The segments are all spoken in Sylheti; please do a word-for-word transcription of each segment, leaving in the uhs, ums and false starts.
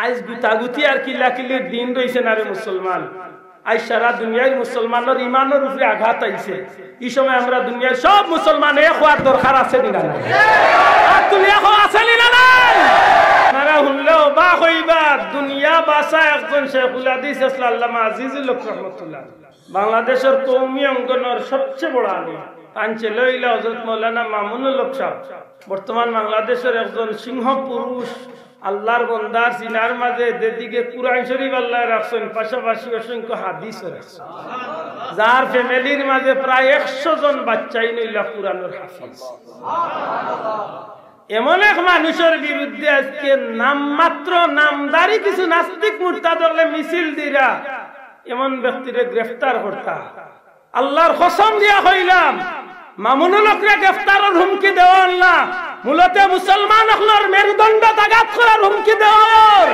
আইজ গুতাগুতি আর কিলাকিলির দিন রইছে না রে মুসলমান। আইজ সারা দুনিয়ার মুসলমানর ইমানর উপরে আঘাত আইছে। ই সময় আমরা দুনিয়ার সব মুসলমান এক হওয়ার দরকার আছে নি না নাই? আর দুনিয়া কো আছে নি না নাই? আপনারা হুনলে অবাক অইবা, দুনিয়া বাসা একজন শেখুল হাদিস আছলা আল্লামা আজিজুল হক রহমতুল্লাহ। বাংলাদেশর কওমি অঙ্গনর সবচেয়ে বড় আলিম। তান ছেলে অইলা হযরত মাওলানা মামুনুল হক সাহেব। বর্তমান বাংলাদেশর একজন সিংহ পুরুষ, আল্লাহর বন্দার সিনার মাঝে যেদিকে কুরআন শরীফ আল্লায় রাখছইন, পাশাপাশি অসংখ্য হাদিসও রাখছইন। যার ফ্যামিলির মাঝে প্রায় একশো জন বাচ্চাইন অইলা কুরআনর হাফিজ। এমন এক মানুষর বিরুদ্ধে আজকে নামমাত্র নামধারী কিছু নাস্তিক মুরতাদ অকলে মিছিল দিরা এমন ব্যক্তিরে গ্রেফতার করতা। আল্লাহর কসম দিয়া কইলাম, মামুনুল হকরে গ্রেফতারর হুমকি দেওয়া অর না, মূলত মুসলমান অকলর মেরুদণ্ডত আঘাত করার হুমকি দেওয়া অর।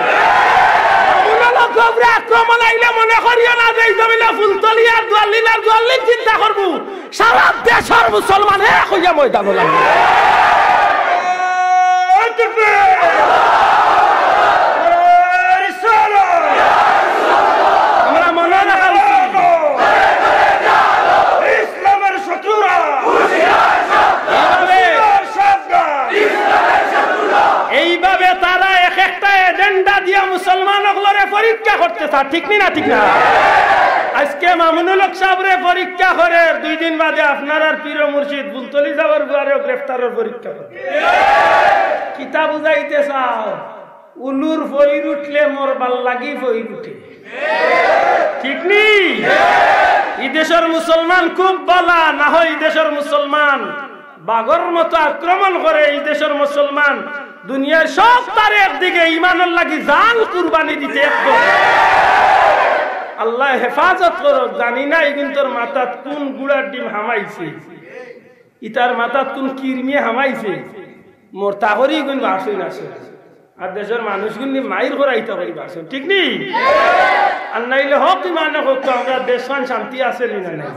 মামুনুল হকর উপরে আক্রমণ আইলে মনে করিও না যে ই জমিনো ফুলতলি আর দুয়ারলিল আর দুয়ারলিল চিন্তা করমু। সারা দেশর মুসলমান এক অইয়া ময়দানো লাগবো। আমরা মনো রাখা উচিত। ইসলামের শত্রুরা। এইভাবে, এইভাবে তারা এক একটা এজেন্ডা দিয়া মুসলমান অকলরে পরীক্ষা করতে চায়, ঠিক নি না? ঠিক না? আজকে মামুনুল হক সাহেবরে পরীক্ষা করের, দুই দিন বাদে আপনারার পীর মুর্শিদ ফুলতলি সাবর ফুয়ারেও গ্রেফতারর পরীক্ষা করে। কিতা বুঝাইতে চাও? উলুর ফইর উঠলে মরবার লাগি ফইর উঠে। ঠিক নি? ই দেশর মুসলমান খুব বালা, না হয় ই দেশর মুসলমান বাঘর মতো আক্রমণ করে। ই দেশর মুসলমান দুনিয়ার সব তারে একদিকে ইমানর লাগি জান কুরবানি দিতে একদম। আল্লায় হেফাজত করো, জানি না ইগুইন্তর মাথাত কুন গুড়ার ডিম হামাইছে, ইতার মাথাত কুন কিরমিয়ে হামাইছে, মরতা করি ইগুইন বাসইন আছে। আর দেশর মানুষগুইন নি মাইর করাইতা করি বাসইন, ঠিক নি? আর নাইলে হক ইমানে কইতো আমরা দেশখান শান্তি আছে নি না নাই?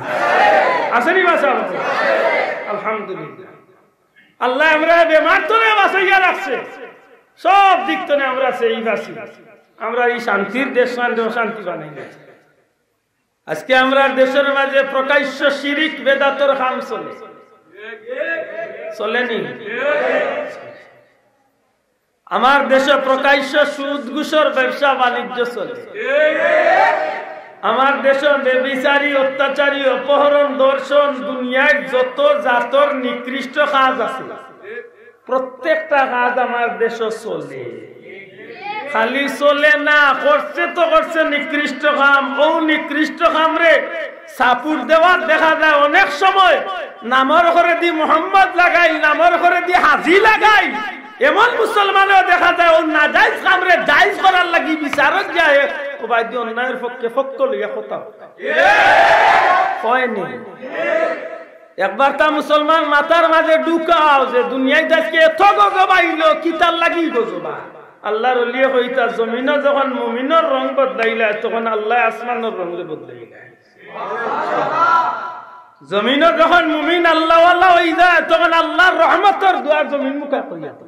আছে নি বাসা? আলহামদুলিল্লাহ। আল্লায় আমরারে বেমার তনে বাসাইয়া রাখছে, সব দিক তনে আমরা সেই বাসি। আমরা ই শান্তির দেশখানরে অশান্তি বানাই না। আজকে আমরার দেশর মাঝে প্রকাশ্য শিরিক বেদাতর কাম চলে, চলে নি? আমার দেশো প্রকাশ্য সুদ ঘুষর ব্যবসা বাণিজ্য চলে। আমার দেশো ব্যভিচারী, অত্যাচারী, অপহরণ, ধর্ষণ, দুনিয়ার যত জাতর নিকৃষ্ট কাজ আছে, প্রত্যেকটা কাজ আমার দেশো চলে। খালি চলে না, করছে তো করছে নিকৃষ্ট কাম। অউ নিকৃষ্ট কামরে support দেওয়ার দেখা যায় অনেক সময় নামর ঘরেদি মোহাম্মদ লাগাইল, নামর ঘরেদি হাজি লাগাইল। এমন মুসলমানও দেখা যায় অউ নাজাইজ কামরে জাইজ করার লাগি বিচারত যায়, ও ভাইদি অন্যায়র পক্ষে পক্ষ লইয়া কথা কয় নি। একবার তা মুসলমান মাথার মাঝে ঢুকাও যে দুনিয়াত আজকে এত গজব আইলো, কিতার লাগি গজব আয়? আল্লাহর ওলিয়ে কইতা, জমিনো যখন মুমিনর রং বদলাইলা, তখন আল্লায় আসমানর রংরে বদলাইলা। জমিনো যখন মুমিন আল্লাহওয়ালা অই যায়, তখন আল্লাহর রহমতর দুয়ার জমিন মুখা করিয়া দেয়।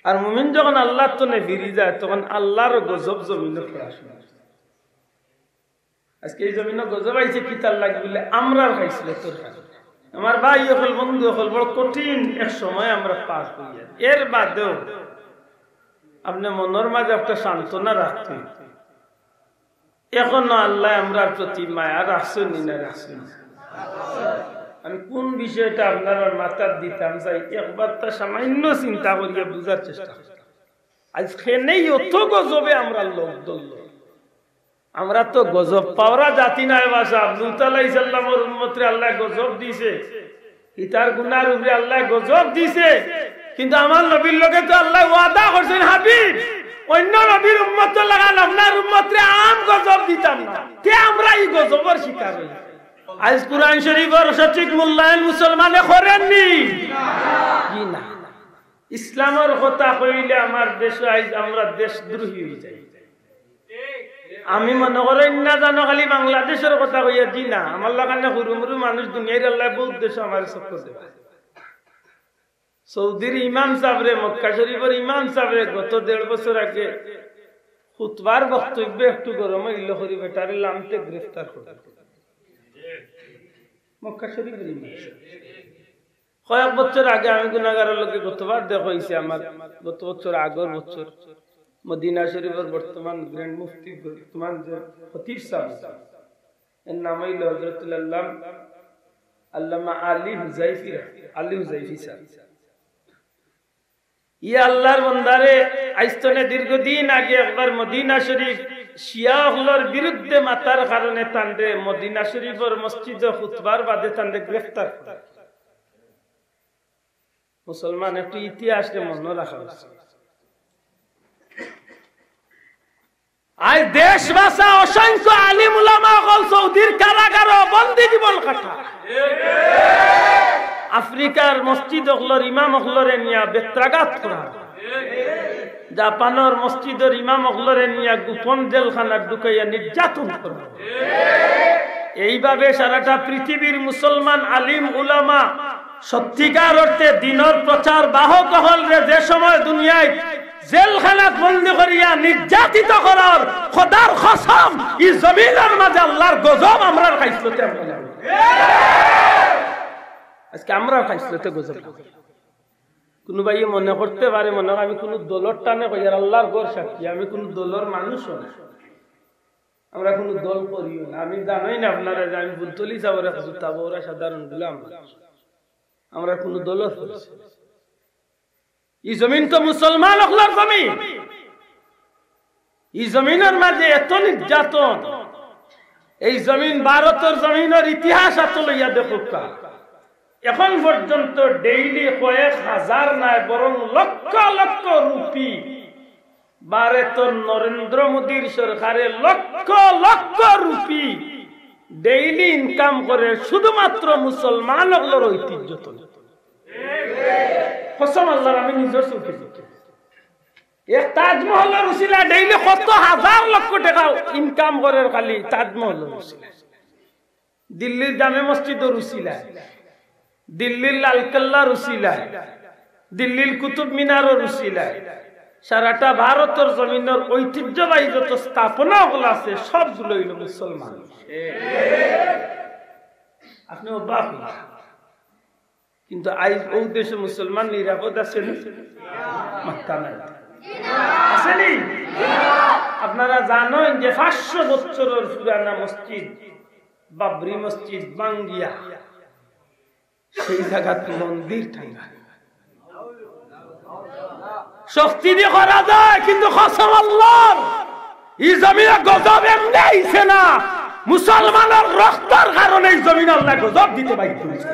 আর মুমিন যখন আল্লাহর তনে ফিরি যায়, তখন আল্লাহর গজব জমিনো পড়া শুরু। আজকে ই জমিনো গজব আইছে কিতার লাগি বুলে আমরার খাইছিল তোর কাছে। আমার ভাই অকল, বন্ধু অকল, বড় কঠিন এক সময় আমরা পার করিয়া। এর বাদেও আপনে মনর মাঝে একটা সান্ত্বনা রাখইন। এখনো আল্লায় আমরার প্রতি মায়া রাখছইন নি না রাখছইন না? আমি কুন বিষয়টা আপনারার মাথাত দিতাম চাই, একবার তা সামান্য চিন্তা করিয়া বুঝার চেষ্টা করইন। আইজ কেনে অত গজবে আমরার লগ ধরলো। আমরা তো গজব পাওরা জাতি নায় বাসা। লুত আলাইহিস সালামর উম্মতরে আল্লায় গজব দিছে, ইতার গুনার উপরে আল্লায় গজব দিছে। কিন্তু আমার নবীর লগে তো আল্লায় ওয়াদা করছইন, হাবিব, অইন্য নবীর উম্মতর লাখান আপনার উম্মতরে আম গজব দিতাম না। তে আমরা ই গজবর শিকার অই। আইজ কুরআন শরীফর সঠিক মূল্যায়ন মুসলমানে করের নি? জি না। ইসলামর কথা কইলে আমার দেশো আইজ আমরা দেশদ্রোহী অই যাই। আমি মনো করইন না জানো খালি বাংলাদেশর কথা কইয়ার, জি না, আমার লাখান হুরুমুরু মানুষ দুনিয়ার আল্লায় বউত দেশো আমারে চক্কর দেবা। সৌদির ইমাম সাবরে, মক্কা শরীফর ইমাম সাবরে গত দেড় বছর আগে খুতবার বক্তব্য একটু গরম অইল করি বেটারে লামতে গ্রেফতার করল। মক্কা শরীফর ইমাম সাব। কয়েক বছর আগে আমি গুনাগারর লগে গতবার দেখা অইছে আমার, গত বছর, আগর বছর মদিনা শরীফর বর্তমান গ্র্যান্ড মুফতি, বর্তমান যে খতিব সাব, এর নাম অইল হযরতুল আল্লাম, আল্লামা আলী হুজাইফি, আলী হুজাইফি সাব। ই আল্লাহর বন্দারে আইস্তনে দীর্ঘদিন আগে একবার মদিনা শরীফ শিয়া অকলর বিরুদ্ধে মাতার কারণে তানরে মদিনা শরীফর মসজিদো খুতবার বাদে তানরে গ্রেফতার করা। মুসলমান, একটু ইতিহাসরে মনো রাখা উচিত। আজ দেশ বাসা অসংখ্য আলিম উলামা অকল সৌদির কারাগারো বন্দি জীবন কাটা। আফ্রিকার মসজিদ অকলর ইমাম অকলরে নিয়া বেত্রাঘাত করা। জাপানর মসজিদর ইমাম অকলরে নিয়া গোপন জেলখানাত ঢুকাইয়া নির্যাতন করা। এইভাবে সারাটা পৃথিবীর মুসলমান আলিম উলামা সত্যিকার অর্থে দ্বীনর প্রচার বাহক অকলরে যে সময় দুনিয়াত জেলখানাত বন্দি করিয়া নির্যাতিত করার, খোদার কসম, ই জমিনর মাঝে আল্লাহর গজব আমরার খাইছলতে আমরা লাগবো। আজকে আমরার খাইছলতে গজব। কুনু ভাইয়ে মনে করতে পারে, মনে হয় আমি কুনু দলর টানে কইয়ার, আল্লাহর ঘর সাক্ষী, আমি কুনু দলর মানুষও না, আমরা কুনু দল করিও না। আমি জানোই না আপনারা যে আমি ফুলতলি সাবর এক জুতা বউরা সাধারণ গুলাম, আমরা কুনু দলর করিছি। ই জমিন তো মুসলমান অকলর জমিন। ই জমিনর মাঝে এত নির্যাতন, এই জমিন ভারতর জমিনর ইতিহাস আতো লইয়া দেখউক্কা। এখন পর্যন্ত ডেইলি কয়েক হাজার নায়, বরং লক্ষ লক্ষ রুপি ভারতর নরেন্দ্র মোদীর সরকারে লক্ষ লক্ষ রুপি ডেইলি ইনকাম করে শুধুমাত্র মুসলমান অকলর ঐতিহ্য তুলে। কসম আল্লাহর, আমি নিজর চোখে দেখি। এক তাজমহলর উসিলা ডেইলি কত হাজার লক্ষ টেকা ইনকাম করের খালি তাজমহলর উসিলা। দিল্লির জামে মসজিদর উসিলা, দিল্লির লালকেল্লার উসিলা, দিল্লির কুতুব মিনারর উসিলা, সারাটা ভারতর জমিনর ঐতিহ্যবাহী যত স্থাপনা অকল আছে সবগুলো অইল মুসলমান। আপনি অবাক অইবা। কিন্তু আইজ অউ দেশো মুসলমান নিরাপদ আছে নি? মাত্তা নাই। আছে নি? আপনারা জানইন যে পাঁচশো বছরর পুরানা মসজিদ, বাবরি মসজিদ ভাঙ্গিয়া সেই জাগাত মন্দির টাঙ্গা। শক্তি দি করা যায়, কিন্তু কসম আল্লাহর, ই জমিনো গজব এমনে আইছে না, মুসলমানর রক্তর কারণে ই জমিনো আল্লায় গজব দিতে বাধ্য অইছে।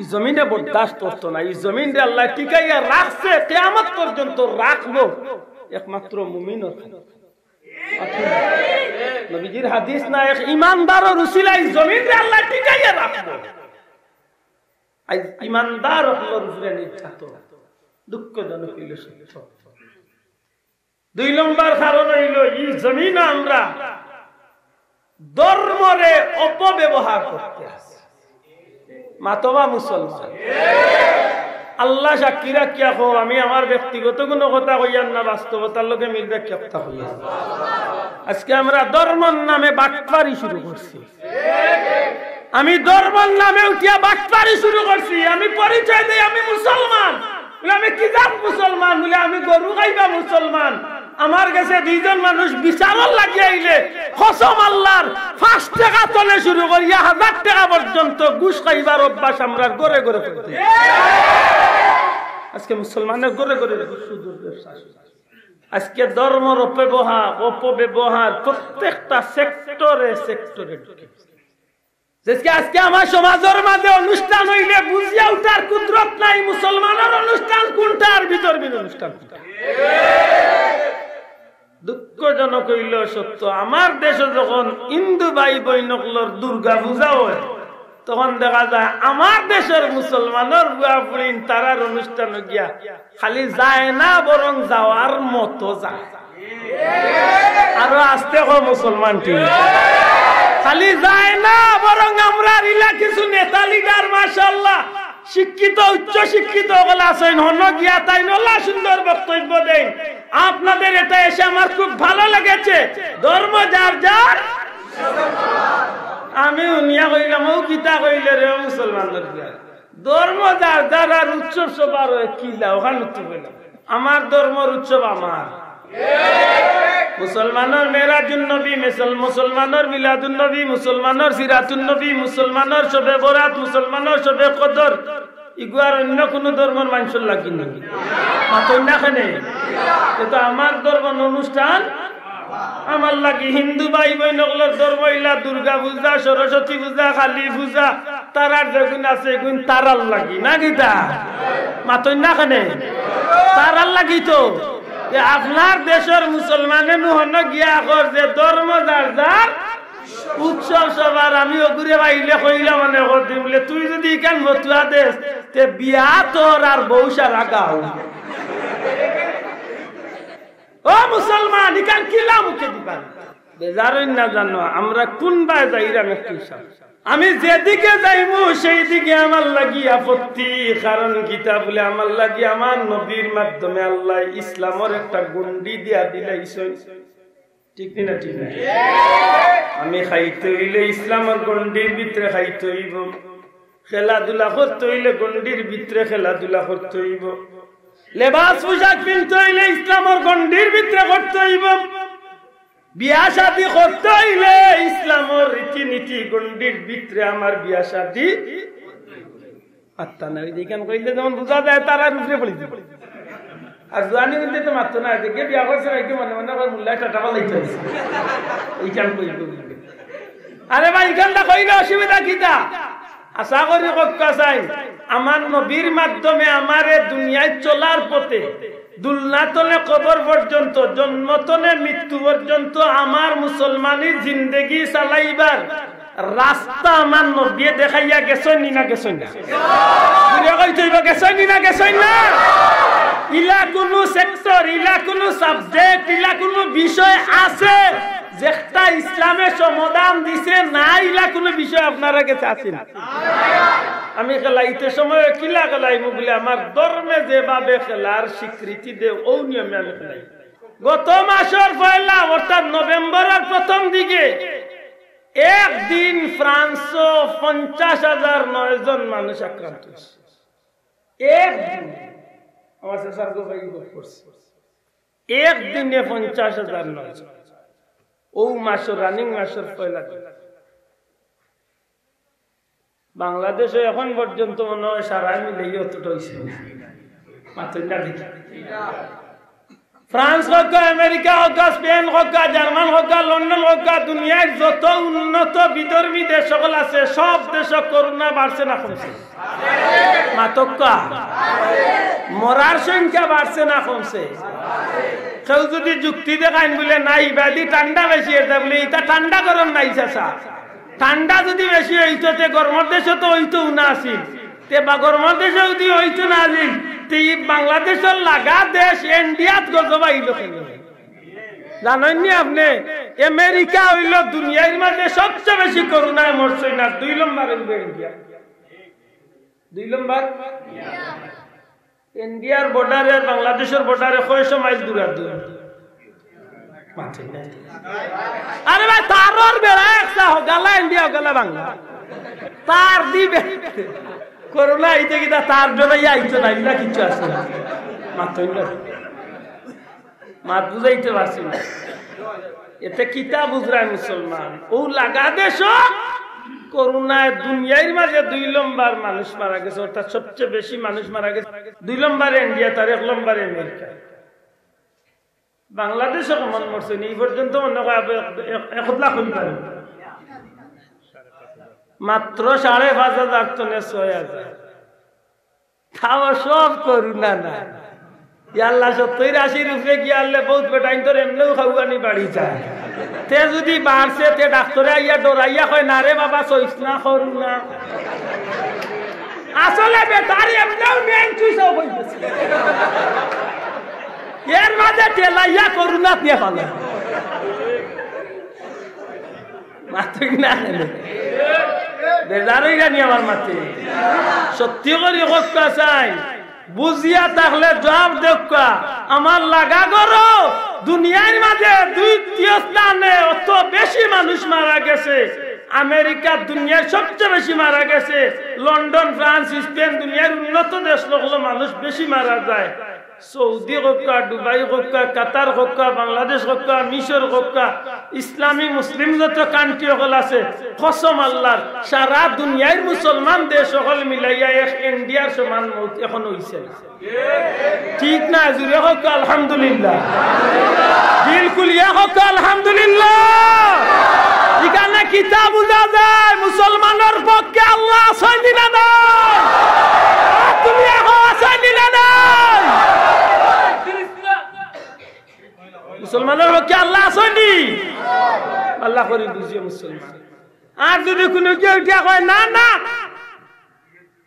ই জমিনে বরদাস্ত করতো না, ই জমিনরে আল্লায় টিকাইয়া রাখছে, কিয়ামত পর্যন্ত রাখবো একমাত্র মুমিনর। নবীজির হাদিস না, এক ইমানদারর উসিলায় ই জমিনরে আল্লায় টিকাইয়া রাখবো। আইজ ইমানদার অকলর উপরে নির্যাতন, দুঃখজনক অইল সত্য। দুই নম্বর কারণ অইল, ই জমিনো আমরা ধর্মরে অপব্যবহার করতে আছি। মাতবা মুসলমান, আল্লাহ সাক্ষী রাখিয়া কও, আমি আমার ব্যক্তিগত কুনু কথা কইয়ার না, বাস্তবতার লগে মিল রাখিয়া কথা কইয়ার। আজকে আমরা ধর্মর নামে বাটপারি শুরু করছি। আমি ধর্মর নামে উঠিয়া বাটপারি শুরু করছি। আমি পরিচয় দেই আমি মুসলমান, বলে আমি কি জাত মুসলমান, বলে আমি গরু খাইবা মুসলমান। আমার গেছে দুইজন মানুষ বিচারর লাগি আইলে কসম আল্লাহর, পাঁচ টেকা তনে শুরু করিয়া হাজার টেকা পর্যন্ত ঘুষ খাইবার অভ্যাস আমরার ঘরে ঘরে করতে। আজকে মুসলমানর ঘরে ঘরে ঘুষ সুদর ব্যবসা। আজকে ধর্মর অপব্যবহার, অপব্যবহার প্রত্যেকটা সেক্টরে সেক্টরে ঢুকে। যেসকে আজকে আমার সমাজর মাঝে অনুষ্ঠান অইলে বুঝিয়া উঠার কুদরত নাই, মুসলমানর অনুষ্ঠান কুনটা আর বিধর্মীর অনুষ্ঠান কুনটা। দুঃখজনক অইল সত্য, আমার দেশো যখন হিন্দু ভাই বইন অকলর দুর্গা পূজা অয়, তখন দেখা যায় আমার দেশর মুসলমানর বুয়া ফুড়িন তারার অনুষ্ঠানো গিয়া খালি যায় না, বরং যাওয়ার মতো যায়। আরো আস্তে কও মুসলমান, ঠিক? খালি যায় না, বরং আমরার ইলা কিছু নেতা লিডার, মাশাআল্লাহ, শিক্ষিত, উচ্চ শিক্ষিত অকল আছইন, হনো গিয়া তাইন অলা সুন্দর বক্তব্য দেইন। আপনাদের এটা এসে আমার খুব ভালো লেগেছে। ধর্ম যার যার, আমি হুনিয়া কইলাম, "ও কিতা কইলে রে, ও মুসলমানর বিয়া? ধর্ম যার যার আর উৎসব সবার অয় কিলা, অখান তো কইলাম।" আমার ধর্মর উৎসব আমার। মুসলমানর মেরাজুন নবী, মিসল-, মুসলমানর মিলাদুন নবী, মুসলমানর সিরাতুন নবী, মুসলমানর শবে বরাত, মুসলমানর শবে কদর, ইগু আর অন্য কুনু ধর্মর মানষর লাগি নি? মাতইন না কেনে? এ তো আমার ধর্মর অনুষ্ঠান আমার লাগি। হিন্দু ভাই বইন অকলর ধর্ম অইলা দুর্গা পূজা, সরস্বতী পূজা, কালী পূজা, তারার যেগুন আছে এগুন তারার লাগি, না কিতা? মাতইন না কেনে? তারার লাগি তো। যে আপনার দেশর মুসলমানে নু হনো গিয়া কর যে ধর্ম যার যার, উৎসব সবার। আমি অগুরে বাইলে কইলাম, মানে কর দি বুলে, "তুই যদি ইখান ফতুয়া দেস, তে বিয়া তোর আর বউ সারা গাও।" ও মুসলমান, ইখান কিলা মুখে দিবা? বেজার অইন না জানো, আমরা কুনবায় যাইরাম একটু হিসাব। আমি যেদিকে যাইমু সেই দিকে আমার লাগি আপত্তি, কারণ কিতা বুলে আমার লাগি আমার নবীর মাধ্যমে আল্লায় ইসলামর একটা গণ্ডি দিয়া দিলাইছইন। ঠিক নি না? ঠিক না? আমি খাইতে অইলে ইসলামর গণ্ডির ভিতরে খাইতে অইবো, খেলাধুলা করতে অইলে গণ্ডির ভিতরে খেলাধুলা করতে অইবো, লেবাস পোশাক পিনতে অইলে ইসলামর গণ্ডির ভিতরে করতে অইবো, বিয়া শাদি করতে অইলে ইসলামর রীতিনীতি গণ্ডির ভিতরে আমার বিয়া শাদি। আত্তা না, ওই যে ইখান কইলে যেমন বুঝা যায়, তারার উপরে পড়ি যাইবো। আর জুয়ানি অইলে তো মাততো না, দেখে বিয়া করছে, একটু মনে মনে করে মুল্লায় টাটা পালাইতে হইছে। ইখান কইলে। আরে ভাই, ইখানটা কইলে অসুবিধা কিতা? আশা করি কক্কা চাই, আমার নবীর মাধ্যমে আমারে দুনিয়াত চলার পথে দুলনা তনে কবর পর্যন্ত, জন্ম তনে মৃত্যু পর্যন্ত আমার মুসলমানি জিন্দেগি চালাইবার রাস্তা আমার নবীয়ে দেখাইয়া গেছইন নি না গেছইন না? জুরে কইতে অইবো, গেছইন নি না গেছইন না? ইলা কুনু সেক্টর, ইলা কুনু সাবজেক্ট, ইলা কুনু বিষয় আছে যেটা ইসলামে সমাধান দিছে না, ইলা কুনু বিষয় আপনারার গেছে আছে নি? আমি খেলাইতে সময় কিলা খেলাইমু বুলে আমার ধর্মে যেভাবে খেলার স্বীকৃতি দেয়, অউ নিয়মে আমি খেলাই। গত মাসর পয়লা, অর্থাৎ নভেম্বরর প্রথম দিকে, একদিন ফ্রান্সো পঞ্চাশ হাজার নয় জন মানুষ আক্রান্ত অইছে। একদিন। আমার চাচার গো ভাই গো করছে। একদিনে পঞ্চাশ হাজার নয় জন। অউ মাসর, রানিং মাসর পয়লা দিন। বাংলাদেশো এখন পর্যন্ত মনে হয় সারা মিলেই অতটা অইছে না। মাতইন না দেখি। ফ্রান্স কউক্কা, আমেরিকা কউক্কা, স্পেন কউক্কা, জার্মান কউক্কা, লন্ডন কউক্কা, দুনিয়ার যত উন্নত বিধর্মী দেশ অকল আছে, সব দেশো করোনা বাড়ছে না কমছে? মাতউক্কা। মরার সংখ্যা বাড়ছে না কমছে? কেউ যুদি যুক্তি দেখাইন বুলে, "না, ইবাদি ঠান্ডা বেশি, এটা বুলে, ইটা ঠান্ডা গরম নায় চাচা।" ঠান্ডা যুদি বেশি অইতো, তে গরমর দেশো তো অইতো না আছিল। তে বা গরমর দেশো যুদি অইতো না আছিল, তে ই বাংলাদেশর লাগা দেশ ইন্ডিয়াত গজব আইলো কেনে? জানইন নি আপনে, আমেরিকা অইলো দুনিয়ার মাঝে সবচে বেশি করোনায় মরছইন, আর দুই নম্বর অইলো ইন্ডিয়া। দুই নম্বর? ইন্ডিয়ার বর্ডারে আর বাংলাদেশর বর্ডারে কয়শো মাইল দূরাদূর? মাতইন না। আরে ভাই, তারর বেড়া একটা, হগালা ইন্ডিয়া, হগালা বাংলা। তার দিবে। করোনা আইতে কিতা তার ডরাইয়া আইতো না, ইলা কিচ্ছু আছে না। মাতইন না। মাত বুঝাইতে পারছি না। এতে কিতা বুঝরায় মুসলমান? অউ লাগা দেশো করোনায় দুনিয়ার মাঝে দুই নম্বর মানুষ মারা গেছে, অর্থাৎ সবচে বেশি মানুষ মারা গেছে। দুই নম্বরে ইন্ডিয়া, তার এক নম্বরে আমেরিকা। বাংলাদেশো কমন মরছে নি, এই পর্যন্ত মনে হয় আবে এক, এক, এক লাখ অইতে পারে। মাত্র সাড়ে পাঁচ হাজার তনে ছয় হাজার। তাও সব করোনা না। ইয়াল্লা, সত্তইর আশির উপরে গিয়া আনলে বউত বেটাইন্তর এমনেউ খাওয়ানি বাড়ি যায়। তে যুদি বাড়ছে, তে ডাক্তরে আইয়া ডরাইয়া কয়, "না রে বাবা, ছইস না, করোনা।" আসলে বেটার এমনেউ মেইন সুইচ অফ অইগেছে। এর মাঝে ঠেলাইয়া করোনা দিয়া ফালায়। মাতইন না। বেজার অইরা নি আমার মাতে? সত্যি করি কউক্কা চাই, বুঝিয়া থাকলে জুয়াব দেউক্কা। আমার লাগা ঘরো দুনিয়ার মাঝে দুইটিও স্থানে অত বেশি মানুষ মারা গেছে। আমেরিকাত দুনিয়ার সবচে বেশি মারা গেছে, লন্ডন, ফ্রান্স, স্পেন, দুনিয়ার উন্নত দেশ অকলো মানুষ বেশি মারা যায়। সৌদি কউক্কা, দুবাই কউক্কা, কাতার কউক্কা, বাংলাদেশ কউক্কা, মিশর কউক্কা, ইসলামী মুসলিম যত কান্ট্রি অকল আছে, কসম আল্লার, সারা দুনিয়ার মুসলমান দেশ অকল মিলাইয়া এক ইন্ডিয়ার সমান মউত অখনো অইছে না। ঠিক না? জুরে কউক্কা আলহামদুলিল্লাহ। দিল খুলিয়া কউক্কা আলহামদুলিল্লাহ। ইখানে কিতা বুঝা যায়? মুসলমানর পক্ষে আল্লা আছইন নি না নাই? আত তুলিয়া কও, আছইন নি না নাই? মুসলমানর পক্ষে আল্লা আছইন নি? আল্লা করি বুঝিয়ে মুসলমান। আর যুদি কুনু কেউ উঠিয়া কয়, "না, না,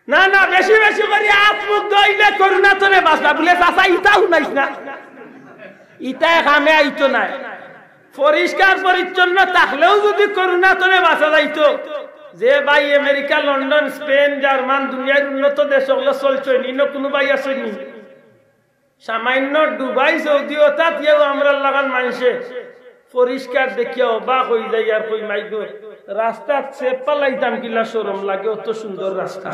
না, না, বেশি বেশি করি আত মুখ ধইলে করোনা তনে বাঁচবা", বুলে, "চাচা, ইতা হুনাইস না, ইতায় কামে আইতো নায়।" পরিষ্কার পরিচ্ছন্ন থাকলেও যুদি করোনা তনে বাঁচা যাইতো, যে ভাই আমেরিকা, লন্ডন, স্পেন, জার্মান, দুনিয়ার উন্নত দেশ অকলো চলছইন, ইনো কুনু ভাই আছইন নি? সামান্য দুবাই, সৌদি, অতাত ইয়াও আমরার লাখান মানষে পরিষ্কার দেখিয়া অবাক অই যায়, আর কই, "মাইগো, রাস্তাত ছেপ ফালাইতাম কিলা শরম লাগে, অত সুন্দর রাস্তা।"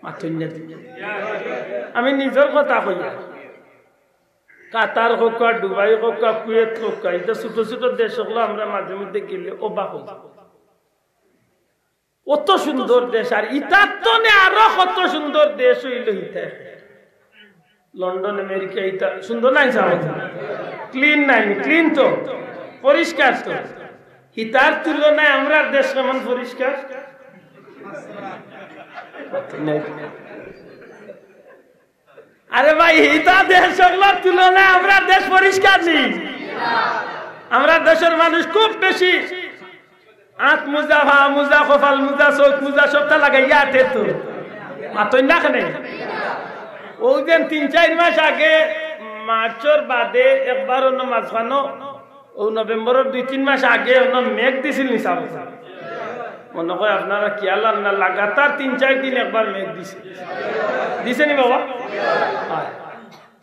মাতইন না দি। আমি নিজর কথা কইয়ার। কাতার কউক্কা, দুবাই কউক্কা, কুয়েত কউক্কা, ইতা ছোট ছোট দেশ অকলো আমরা মাঝে মধ্যে গেলে অবাক অই। অত সুন্দর দেশ, আর ইতার তনে আরো কত সুন্দর দেশ অইলো ইতা। লন্ডন, আমেরিকা, ইতা সুন্দর নায় নি? Clean নায় নি? Clean তো, পরিষ্কার তো। ইতার তুলনায় আমরার দেশ কেমন পরিষ্কার? আরে ভাই, ইতা দেশ অকলর তুলনায় আমরার দেশ পরিষ্কার নি? আমরার দেশর মানুষ খুব বেশি আত মুজা, পা মুজা, কপাল মুজা, চউখ মুজা সবটা লাগাইয়া আতে তো। মাতইন না কেনে? অউ যেন তিন চাইর মাস আগে মার্চর বাদে একবার অনো মাঝখানো, অউ নভেম্বরর দুই তিন মাস আগে অনো মেঘ দিছিল নি সাব? মনো কয় আপনারা খিয়াল আর না, লাগাতার তিন চাইর দিন একবার মেঘ দিছে। দিছে নি বাবা? অয়।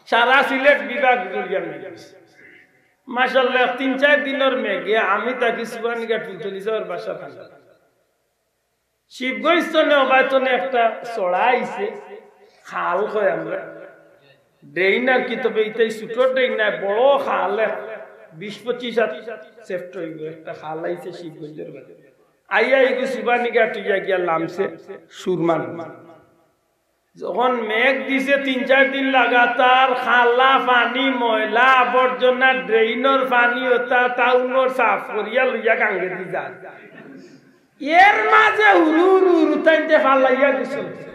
সারা সিলেট বিভাগ জুড়িয়া মেঘ দিছে। মাশাআল্লাহ, তিন চাইর দিনর মেঘে আমি থাকি সুবানীঘাট ফুলতলি যাওয়ার বাসা খান। শিবগঞ্জ তনে অবায় তনে একটা চড়া আইছে, খাল কয় আমরা। Drain আর কি, তবে ইতাই ছোট drain নায়, বড় খাল, এক বিশ পঁচিশ হাত সেফট অইবো। একটা খাল আইছে শিবগঞ্জর বাদে। আইয়া ইগু সুবানীঘাট অইয়া গিয়া লামছে সুরমান। যখন মেঘ দিছে তিন চাইর দিন লাগাতার, খালা পানি, ময়লা আবর্জনা, drainর পানি, অতা টাউনর সাফ করিয়া লইয়া গাঙ্গেদি যায়। এর মাঝে হুরু হুরু হুরু তাইনতে ফালাইয়া গেছে।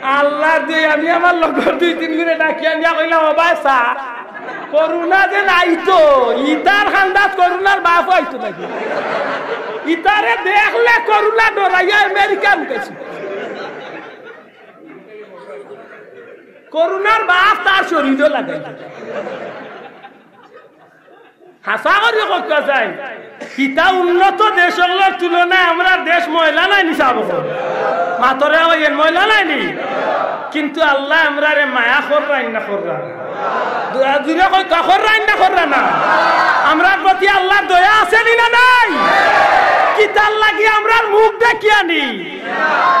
আল্লাহ দে, আমি আমার লগর দুই তিন গুণে ডাকিয়া আনিয়া কইলাম, "ও ভাই, চা, করোনা যে নাই তো, ইতার খান্দাত করোনার বাপ আইতো নাকি? ইতারে দেখলে করোনা ডরাইয়া আমেরিকা লুকাইছে।" করোনার বাপ তার শরীরও লাগাই। হাছা করি কউক্কা চাই, ইতা উন্নত দেশ অকলর তুলনায় আমরার দেশ ময়লা নায় নি সাব? মাতরে অইন ময়লা নায় নি? কিন্তু আল্লায় আমরারে মায়া কররা না কররা? দয়া জুরে কউক্কা, কররা না কররা না? আমরার প্রতি আল্লার দয়া আছে নি না নাই? কিতার লাগি আমরার মুখ দেখিয়া নি?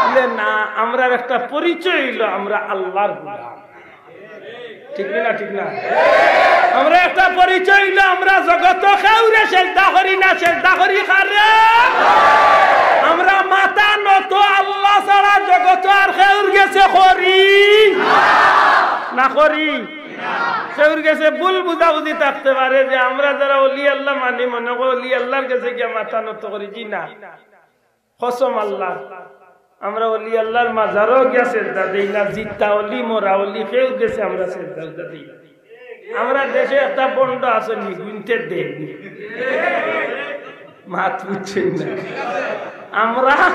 বুলে না, আমরার একটা পরিচয় অইলো আমরা আল্লার গোলাম। ঠিক নি না? ঠিক না? আমরা একটা পরিচয় অইলো, আমরা জগতো কেউরে সেজদা করি না, সেজদা করি কারে? আমরা মাথা নত আল্লা ছাড়া জগতো আর কেউর গেছে করি না করি। কেউর গেছে ভুল বুঝাবুঝি থাকতে পারে যে আমরা যারা অলি আল্লা মানি, মনো কয় অলি আল্লার গেছে গিয়া মাথা নত করি, জি না। কসম আল্লার, আমরা অলি আল্লার মাজারো গিয়া সেজদা দেই না, জিতা অলি, মরা অলি, কেউর গেছে আমরা সেজদা উজদা দেই না। আমরার দেশো একটা ভন্ড আছে নি, গুনতে দেয় নি। মাত বুঝছইন না। আমরা,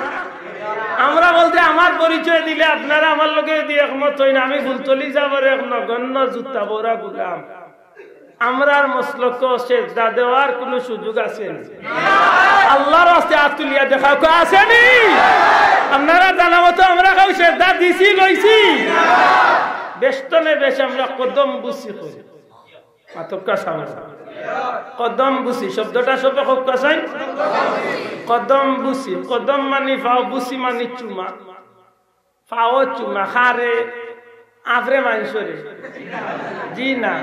আমরা বলতে আমার পরিচয় দিলে আপনারা আমার লগে যদি একমত অইন, আমি ফুলতলি যাওয়ার এক নগণ্য জুতা বওরা গোলাম। আমরার মসলকো সেজদা দেওয়ার কুনু সুযোগ আছে নি? আল্লাহর ওয়াস্তে আত তুলিয়া দেখাও, কেউ আছে নি? আপনারা জানা মতো আমরা কেউ সেজদা দিছি, লইছি? বেষ্টনে বেশ আমরা কদম বুসি করি। মাতউক্কা সামনে। কদম বুসি শব্দটা সবে কউক্কা চাই। কদম বুসি, কদম মানি ফাও, বুসি মানি চুমা। ফাও চুমা খারে, আফরে মানষরে। জি না।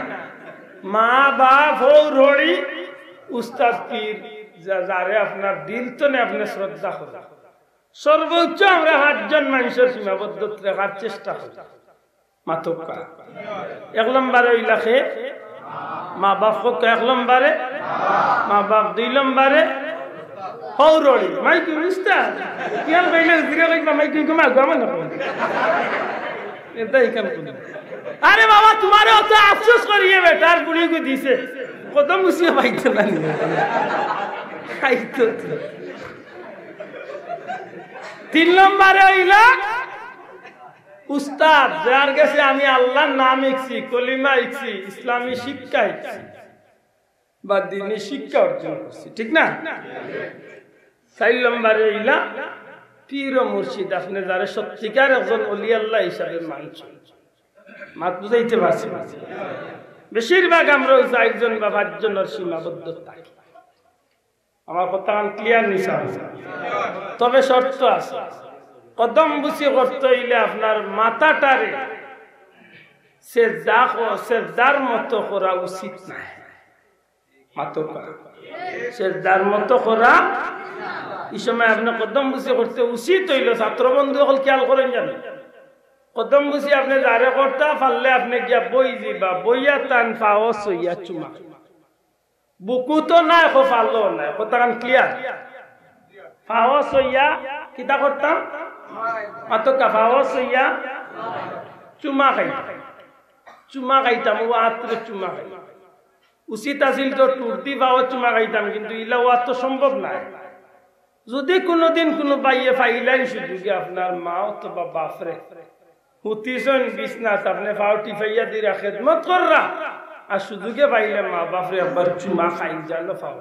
মা, বাপ, হউর, হড়ি, উস্তাদ, পীর, যা-, যারে আপনার দিল তনে আপনে শ্রদ্ধা করইন। সর্বোচ্চ আমরা পাঁচজন মানষর সীমাবদ্ধ রাখার চেষ্টা করি। মাতউক্কা। এক নম্বরে অইলা কে? মা বাপ। কউক্কা এক নম্বরে মা বাপ, দুই নম্বরে হউর, হড়ি। মাইক বুঝতা? কিয়াল পাইলে উজিরে কইবা, মাইক কইবা, মা গো, আমার না কইবা। এটা ইখান কোন? আরে বাবা, তুমারে অত আফসোস করিয়ে বেটার বুড়ি গো দিছে। কদম বুসিও পাইতো না নি? খাইতো তো। তিন নম্বরে অইলা উস্তাদ, যার গেছে আমি আল্লাহর নাম শিখছি, কলিমা শিখছি, ইসলামী শিক্ষা শিখছি, বা দ্বীনি শিক্ষা অর্জন করছি, ঠিক না? চাইর নম্বরে অইলা পীর ও মুর্শিদ, আপনে যারে সত্যিকার একজন অলি আল্লাহ হিসাবে মানছইন। মাত বুঝাইতে পারছি না? বেশিরভাগ আমরা ওই চাইরজন বা পাঁচজনর সীমাবদ্ধ থাকি। আমার কথাখান ক্লিয়ার নি সাব? তবে শর্ত আছে, কদম বুসি করতে অইলে আপনার মাথাটারে সেজদা ক-, সেজদার মতো করা উচিত নায়। মাতউক্কা। সেজদার মতো করা, ই সময় আপনে কদম বুসি করতে উচিত অইলো, ছাত্র বন্ধু অকল খিয়াল করইন জানি। কদম বুসি আপনে যারে করতা, পারলে আপনে গিয়া বই যিবা, বইয়া তান ফাও ছইয়া চুমা। বুকুত নায়, কপালো নায়, কথাখান ক্লিয়ার। ফাও ছইয়া কিতা করতাম? মাতউক্কা, ফাও ছইয়া চুমা খাইতাম। চুমা খাইতাম, ও আতরে চুমা খাইতাম। উচিত আছিল তো ঠুটদি ফাও চুমা খাইতাম, কিন্তু ইলা অওয়া তো সম্ভব নায়। যুদি কুনুদিন কুনু ভাইয়ে পাইলাইন সুযোগে আপনার মা অথবা বাপরে, হুতিছইন বিছনাত, আপনে ফাও টিপাইয়া দিরা খেদমত কররা, আর সুযোগে পাইলে মা বাপরে একবার চুমা খাই জানো ফাও।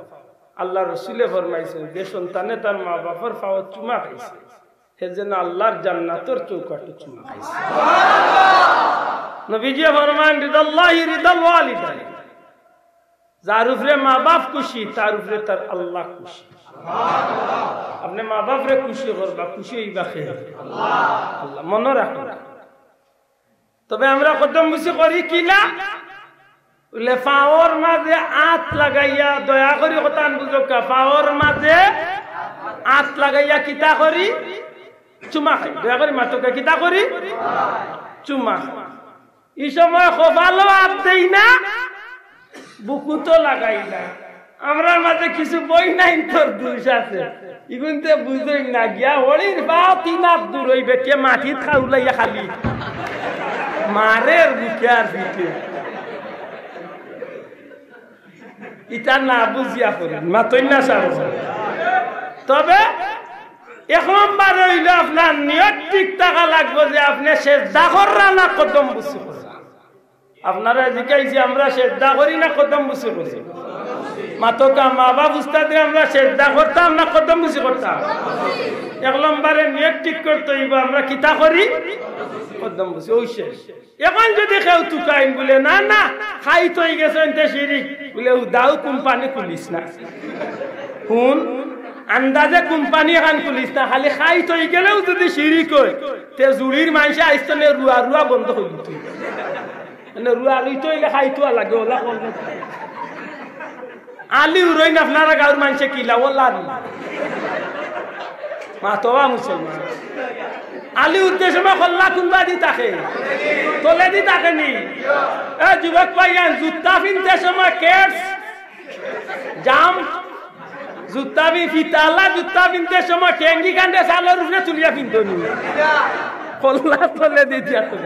আল্লাহর রসুলে ফরমাইছইন, যে সন্তানে তার মা বাপর ফাও চুমা খাইছে, হে যেন আল্লাহর জান্নাতর চৌকাঠো চুমা খাইছে। নবীজি ফরমাইন, রিদাল্লাহি রিদাল ওয়ালিদাইন। যার উপরে মা বাপ খুশি, তার উপরে তার আল্লাহ খুশি। আপনে মা বাপরে খুশি করবা, খুশি অইবা কে? আল্লাহ। মনো রাখো। তবে আমরা কদম বুসি করি কি না? বুলে, ফাওর মাঝে আত লাগাইয়া, দয়া করি কথাখান বুঝউক্কা, ফাওর মাঝে আত লাগাইয়া কিতা করি? চুমা খাই। দয়া করি মাতউক্কা, কিতা করি? চুমা খাই। ই সময় কপালো আত দেই না, বুকুতো লাগাই না। আমরার মাঝে কিছু বইনাইন্তর দুষ আছে, ইগুনতে বুঝইন না, গিয়া হড়ির ফাও তিন আত দূর অই বেটিয়ে মাটিত খাউলাইয়া খালি মারের বুকে আর পিঠে। ইতা না বুঝিয়া করইন, মাতইন না সাব। তবে এক নম্বরে অইলো আপনার নিয়ত ঠিক থাকা লাগবো যে আপনে সেজদা কররা না কদম বুসি কররা। আপনারে জিকাইছি আমরা সেজদা করি না কদম বুসি করি? মাতউক্কা, মা বাপ উস্তাদরে আমরা সেজদা করতাম না কদম বুসি করতাম? এক নম্বরে নিয়ত ঠিক করতে অইবো আমরা কিতা করি? কদম বুসি, অউ শেষ। এখন যুদি কেউ তুকাইন বুলে, না, না, খাইত অইগেছে, ইনতে শিরিক, বুলে, ও দাউ কোম্পানি খুলিস না। হুন, আন্দাজে কোম্পানি এখান খুলিস না, খালি খাইত অইগেলেউ যুদি শিরিক অয়, তে জুড়ির মানষে আইজ তনে রুয়া রুয়া বন্ধ করি দিত। মানে রুয়া রুইতে অইলে খাইতোয়া লাগে, ওলা করলে। আলি উড়ইন আপনারা গাউর মানষে কিলা, ওলা আলি। মাতবা মুসলমান। আলি উড়তে সময় কল্লা কুনবাদি থাকে? তলেদি থাকে নি? এ যুবক ভাইয়াইন, জুতা ফিনতে সময় কেটস, জাম, জুতা বি-, ফিতালা জুতা ফিনতে সময় টেঙ্গি কান্দে চালর উপরে তুলিয়া ফিনতো নি? কল্লা তলেদি দিয়া তো।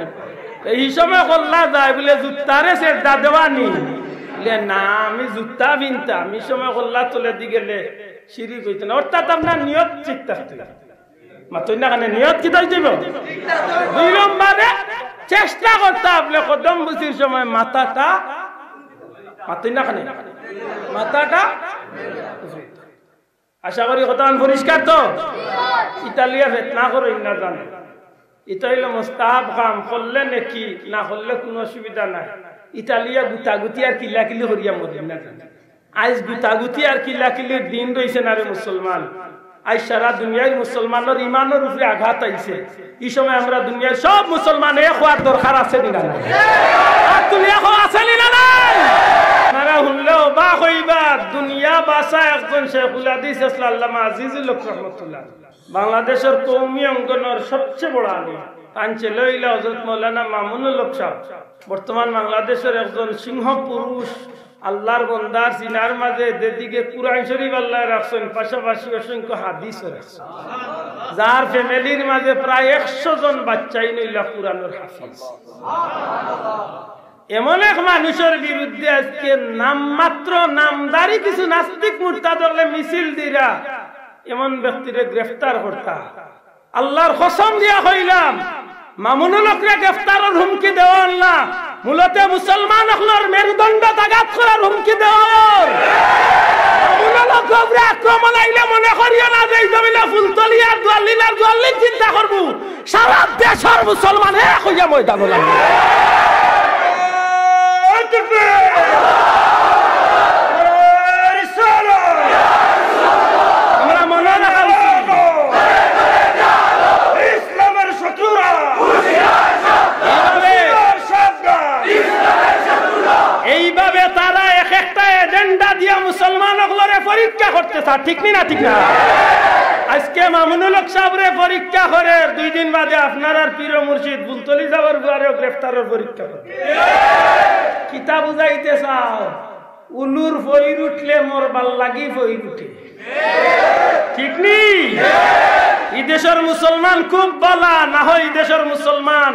ই সময় কল্লা যায় বুলে জুতারে সেজদা দেওয়া নি? বুলে, না, আমি জুতা ফিনতাম, ই সময় কল্লা তলেদি গেলে শিরিক অইতো না। অর্থাৎ আপনার নিয়ত ঠিক থাকতে অইবো। মাতইন না কেনে? নিয়ত কিতা অইতে অইবো? দুই নম্বরে চেষ্টা করতা আপনে কদম বুসির সময় মাথাটা, মাতইন না কেনে? মাথাটা আশা করি কথাখান পরিষ্কার তো। ইতালিয়া ফেতনা করইন না জানো, ইতা অইলো মুস্তাহাব কাম, করলে নেকি, না করলে কুনু অসুবিধা নাই। ইতালিয়া গুতাগুতি আর কিলাকিলি করিয়া মরিন না জানো। আইজ গুতাগুতি আর কিলাকিলির দিন রইছে না রে মুসলমান। আইজ সারা দুনিয়ার মুসলমানর ইমানর উপরে আঘাত আইছে। ই সময় আমরা দুনিয়ার সব মুসলমান এক হওয়ার দরকার আছে নি না নাই? আর দুনিয়া কো আছে নি না নাই? আপনারা হুনলে অবাক অইবা, দুনিয়া বাসা একজন শেখুল হাদিস আছলা আল্লামা আজিজুল হক রহমতুল্লাহ, বাংলাদেশর কওমি অঙ্গনর সবচেয়ে বড় আলিম। তান ছেলে অইলা হযরত মাওলানা মামুনুল হক সাহেব, বর্তমান বাংলাদেশর একজন সিংহ পুরুষ। আল্লাহর বন্দার সিনার মাঝে যেদিকে কুরআন শরীফ আল্লায় রাখছইন, পাশাপাশি অসংখ্য হাদিসও রাখছইন, যার ফ্যামিলির মাঝে প্রায় একশো জন বাচ্চাইন অইলা কুরআনর হাফিজ। এমন এক মানুষর বিরুদ্ধে আজকে নামমাত্র নামধারী কিছু নাস্তিক মুরতাদ অকলে মিছিল দিরা এমন ব্যক্তিরে গ্রেফতার করতা। আল্লাহর কসম দিয়া কইলাম, মামুনুল হকরে গ্রেফতারর হুমকি দেওয়া অর না, মূলত মুসলমান অকলর মেরুদণ্ডত আঘাত করার হুমকি দেওয়া অর। মামুনুল হকর উপরে আক্রমণ আইলে মনে করিও না যে ই জমিনো ফুলতলি আর দুয়াল্লিল আর দুয়াল্লিল চিন্তা করবো। সারা দেশর মুসলমান এক অইয়া ময়দানো লাগবো। আমরা মনে রাখা উচিত। ইসলামের শত্রুরা। এইভাবে, এইভাবে তারা এক একটা এজেন্ডা দিয়া মুসলমান অকলরে পরীক্ষা করতে চায়, ঠিক নি না? ঠিক না? আজকে মামুনুল হক সাহেবরে পরীক্ষা করের, দুই দিন বাদে আপনারার পীর মুর্শিদ ফুলতলি যাওয়ার বুয়ারেও গ্রেফতারর পরীক্ষা করে। কিতা বুঝাইতে চাও? উলুর ফইর উঠলে মরবার লাগি ফইর উঠে। ঠিক নি? ই দেশর মুসলমান খুব বালা, না হয় ই দেশর মুসলমান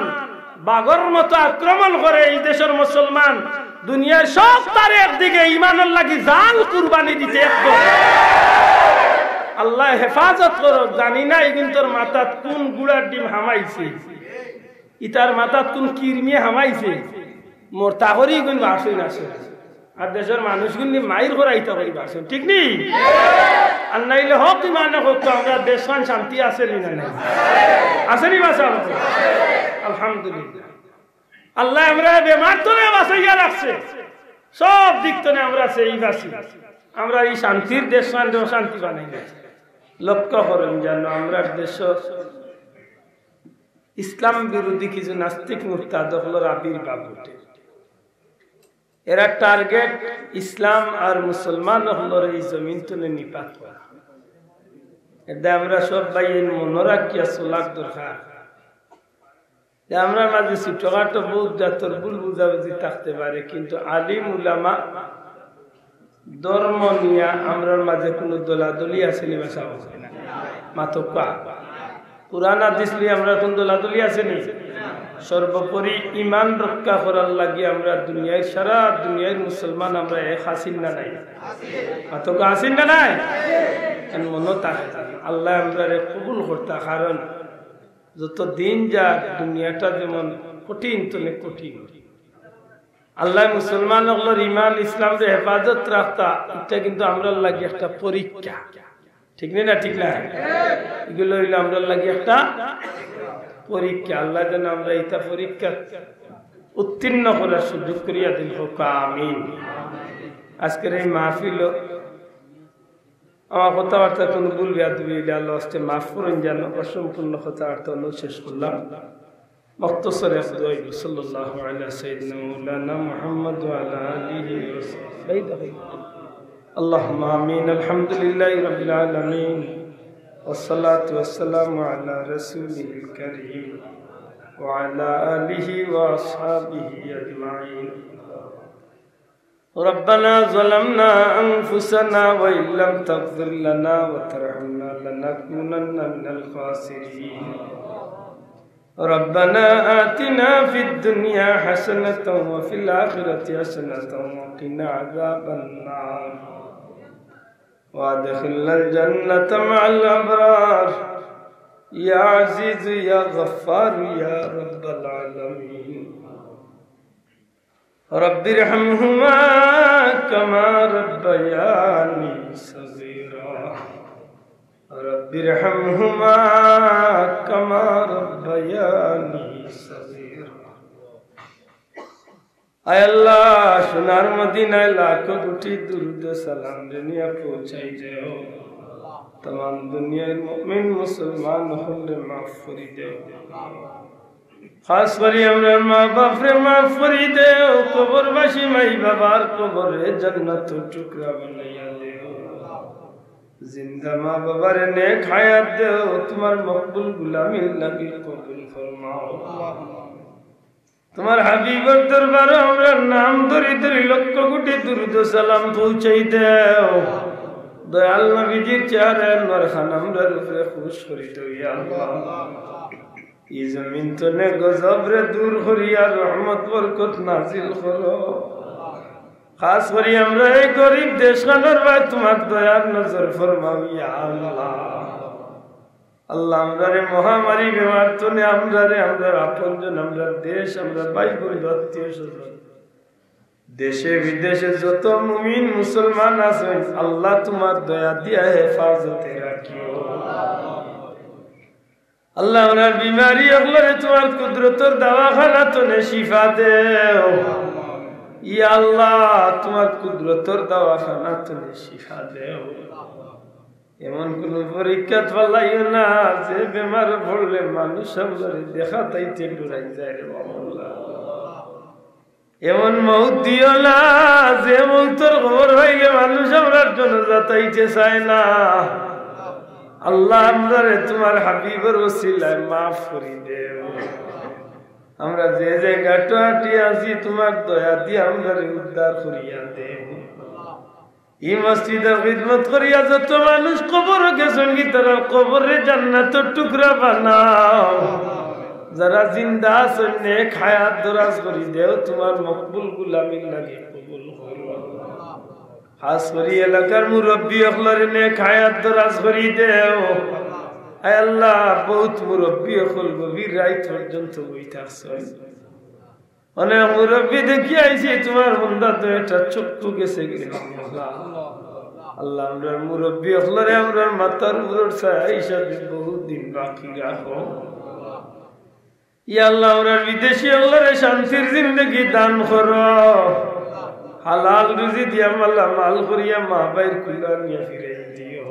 বাঘর মতো আক্রমণ করে। ই দেশর মুসলমান দুনিয়ার সব তারে একদিকে, ইমানর লাগি জান কুরবানি দিতে একদম। আল্লায় হেফাজত করো, জানি না ইগুইন্তর মাথাত কুন গুড়ার ডিম হামাইছে। ইতার মাথাত কুন কিরমিয়ে হামাইছে, মরতা করি ইগুইন বাসইন আছে। আর দেশর মানুষগুইন নি মাইর করাইতা করি বাসইন, ঠিক নি? আর নাইলে হক ইমানে কইতো আমরা দেশখান শান্তি আছে নি না নাই? আছে নি বাসা? আলহামদুলিল্লাহ। আল্লায় আমরারে বেমার তনে বাসাইয়া রাখছে, সব দিক তনে আমরা সেই বাসি। আমরা ই শান্তির দেশখানরে অশান্তি বানাই না। লক্ষ্য করইন যেন আমরার দেশো ইসলাম বিরোধী কিছু নাস্তিক মুরতাদ অকলর আবির্ভাব ঘটে। এরা টার্গেট ইসলাম আর মুসলমান অকলরে ই জমিন তনে নিপাত করা। এরদায় আমরা সব ভাইয়াইন মনো রাখিয়া চলার দরকার। যে আমরার মাঝে ছোটখাটো বউত জাতর ভুল বুঝাবুঝি থাকতে পারে, কিন্তু আলিম উলামা ধর্ম নিয়া আমরার মাঝে কুনু দলাদলি আছে নি বাসা? মাতউক্কা। কুরআন হাদিস লইয়া আমরার কুনু দলাদলি আছে নি? সর্বোপরি ইমান রক্ষা করার লাগি আমরা দুনিয়ার, সারা দুনিয়ার মুসলমান আমরা এক আছি না নাই? মাতউক্কা, আছি না নাই? এন মনো থাকে। আল্লায় আমরারে কবুল করতা, কারণ যত দিন যার দুনিয়াটা যেমন কঠিন তনে কঠিন। আল্লায় মুসলমান অকলর ইমান ইসলামরে হেফাজত রাখতা, ইটা কিন্তু আমরার লাগি একটা পরীক্ষা। ঠিক নি না? ঠিক না? ইগুলা অইলো আমরার লাগি একটা পরীক্ষা। আল্লায় যেন আমরা ইতা পরীক্ষা উত্তীর্ণ করার সুযোগ করিয়া দিন, কউক্কা আমিন। আজকের এই মাহফিল আমার কথাবার্তা কুনু ভুল বেয়াদবি অইলে আল্লাহ ওয়াস্তে মাফ করইন, যেন অসম্পূর্ণ কথাবার্তা অনো শেষ করলাম। মুখতসর এক দোয়া অইলো, সাল্লাল্লাহু আলা সাইয়্যিদিনা মাওলানা মুহাম্মদ ওয়া আলা আলিহি ওয়া সাহবিহি। اللهم آمين. الحمد لله رب العالمين. والصلاة والسلام على رسوله الكريم وعلى آله وأصحابه أجمعين. ربنا ظلمنا أنفسنا وإن لم تغفر لنا وترحمنا لنكونن من الخاسرين. ربنا آتنا في الدنيا حسنة وفي الآخرة حسنة وقنا عذاب النار. وأدخلنا الجنة مع الأبرار. يا عزيز يا غفار يا رب العالمين. رب ارحمهما كما ربياني صغيرا. رب ارحمهما كما ربياني صغيرا। আয় আল্লাহ, সোনার মদিনায় লাখো কোটি দুরুদ সালাম রে নিয়া পৌঁছাই দেও। তামাম দুনিয়ার মুমিন মুসলমান অকলরে মাফ করি দেও। খাস করি আমরার মা বাপরে মাফ করি দেও, কবরবাসী মাই বাবার কবররে জান্নাতর টুকরা বানাইয়া দেও। জিন্দা মা বাবারে নেক হায়াত দেও, তুমার মকবুল গুলামির লাগি কবুল ফরমাও। তুমার হাবিবর দরবারো আমরার নাম ধরি ধরি লক্ষ কোটি দুরুদ সালাম পৌঁছাই দেও। দয়াল নবীজির চেহারা আনোয়ার খান আমরার উপরে খুশ করি দেও, ইয়া আল্লাহ। ই জমিন তনে গজবরে দূর করিয়া রহমত বরকত নাজিল করো। খাস করি আমরা এই গরিব দেশখানর বায় তুমার দয়ার নজর ফরমাও, ইয়া আল্লাহ। আল্লাহ, আমরারে মহামারী বেমার তনে আমরারে, আমরার আপনজন, আমরার দেশ, আমরার ভাই বন্ধু, আত্মীয় স্বজন, দেশে বিদেশে যত মুমিন মুসলমান আছইন, আল্লাহ, তুমার দয়া দিয়া হেফাজতে রাখিও। আল্লাহ, আমরার বিমারি অকলরে তুমার কুদরতর দাওয়াখানা তনে শিফা দেও। ইয়া আল্লাহ, তুমার কুদরতর দাওয়াখানা তনে শিফা দেও। এমন কুনু পরীক্ষাত ফালাইও না, যে বেমার পড়লে মানুষ আমরারে দেখাত আইতে ডরাই যায় রে বাবা। এমন মউত দিও না, যে মউতর খবর পাইলে মানুষ আমরার জানাজাত আইতে চায় না। আল্লাহ, আমরারে তুমার হাবিবর উসিলায় মাফ করি দেও। আমরা যে জাগাত আটকি আছি, তুমার দয়া দিয়া আমরারে উদ্ধার করিয়া দেও। ই মসজিদর খিদমত করিয়া যত মানুষ কবরো গেছইন, কি তারার কবররে জান্নাতর টুকরা বানাও। যারা জিন্দা আছইন, নেক হায়াত দরাজ করি দেও, তুমার মকবুল গুলামির লাগি কবুল করো। খাস করি এলাকার মুরব্বি অকলরে নেক হায়াত দরাজ করি দেও। আয় আল্লাহ, বউত মুরব্বি অকল গভীর রাইত পর্যন্ত বই থাকছইন। অনেক মুরব্বি দেখি আইছি, তুমার বন্দা তো একটা চক্ষু গেছে গি। আল্লাহ, আমরার মুরব্বি অকলরে আমরার মাথার উপরর ছায়া হিসাবে বহুত দিন বাকি রাখো। ইয়া আল্লাহ, আমরার বিদেশি অকলরে শান্তির জিন্দেগি দান করো। হালাল রুজি দিয়া মালামাল করিয়া মা ভাইর কুলো আনিয়া ফিরাই দিও।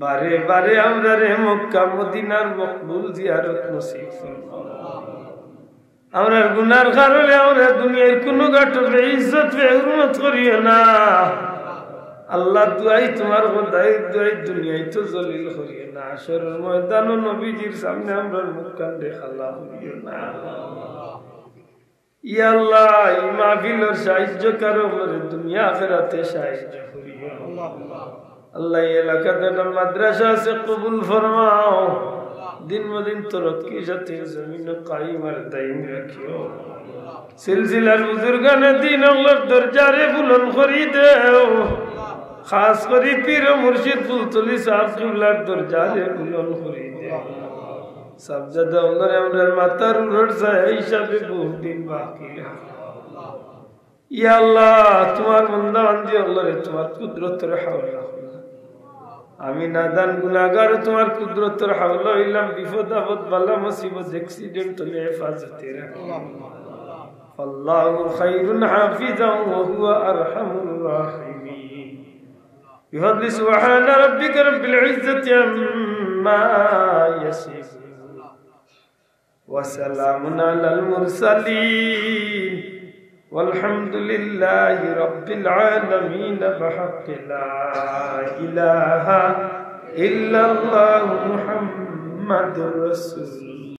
বারে বারে আমরারে মক্কা মদিনার মকবুল জিয়ারত নসিব করো। আমরার গুনার কারণে আমরা দুনিয়ার কুনু ঘাটো বেইজ্জত বেহুরমত করিও না। আল্লাহ, দুয়াই তুমার খোদাই, দুয়াই দুনিয়াইত জলিল করিও না। হাশরর ময়দানো নবীজির সামনে আমরার মুখখানরে কালা করিও না। ইয়া আল্লাহ, ই মাহফিলর সাহায্য কারো করে দুনিয়া আখেরাতে সাহায্য করিও। আল্লাহ, এই এলাকাত একটা মাদ্রাসা আছে, কবুল ফরমাও। দিন মদিন তরক্কির সাথে জমিনো কায়েম আর দায়েম রাখিও। সিলসিলার বুজুর্গানে দিন অকলর দরজারে বুলন্দ করি দেও। খাস করি পীর ও মুর্শিদ ফুলতলি সাহেব কিবলার দরজারে বুলন্দ করি দেও। সাহেবজাদা অকলরে আমরার মাথার উপরর ছায়া হিসাবে বহুদিন বাকি রাখো। ইয়া আল্লাহ, তুমার বন্দা বান্দি অকলরে তুমার কুদরতর হাওলা করো। আমি নাদান গুনাগার, তুমার কুদরতর হাওলা অইলাম, বিপদ আপদ বালা মুসিবত accident অইলে হেফাজতে রাখো। فالله خير حافظا وهو أرحم الراحمين. بفضل سبحان ربك رب العزة عما يصفون. وسلام على المرسلين والحمد لله رب العالمين بحق لا إله إلا الله محمد رسول الله.